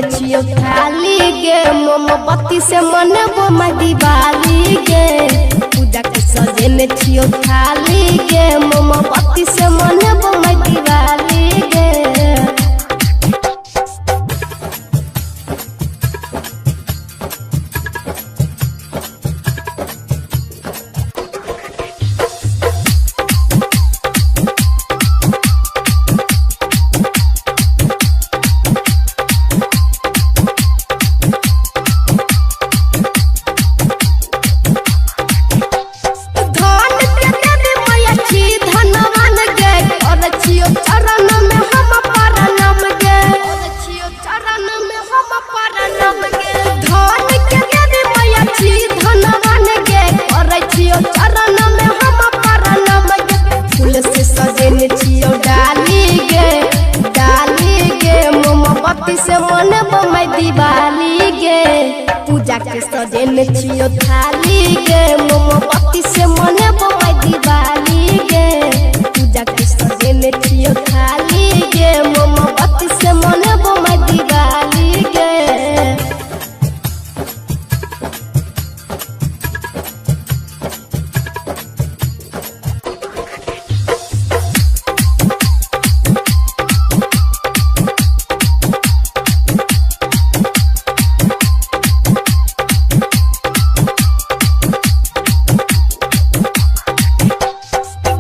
सजेने छियो थाली गे, मोमबत्ती से मनबो माई दिवाली गे। पूजा के सजेने छियो थाली गे, मोमबत्ती से मनबो माई दिवाली गे। धन के देवी मैया छी धनवान गे, कर छियो चरण में हम प्रणाम गे। कर छियो चरण में हम प्रणाम गे। धन के देवी मैया छी धनवान गे, कर छियो चरण में हम प्रणाम गे। फूल से सजेने छियो डाली गे, डाली गे, मोमबत्ती से मनबो माई दिवाली गे। पूजा के सजेने छियो थाली गे, मोमबत्ती से मनबो माई दिवाली गे। पूजा के सजेने छियो थाली गे, मोमबत्ती से मनबो माई दिवाली गे।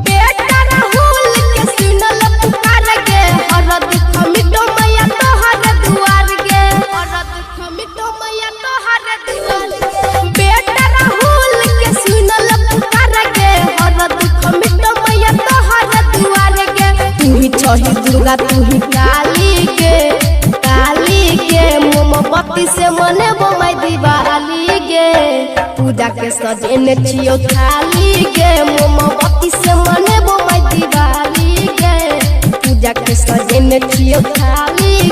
बेटा राहुल के सुनल पुकार गे, हर दुख मिटो मैया तोहर दुआर गे। हर दुख मिटो मैया तोहर दुआर गे। बेटा राहुल के सुनल पुकार गे, हर दुख मिटो मैया तोहर दुआर गे। तू ही छही दुर्गा तू ही काली गे, काली गे, मोमबत्ती से मनबो माई दिवाली गे। पूजा के सजेने छियो थाली गे, मोमबत्ती से मनबो माई दिवाली गे। पूजा के सजेने छियो थाली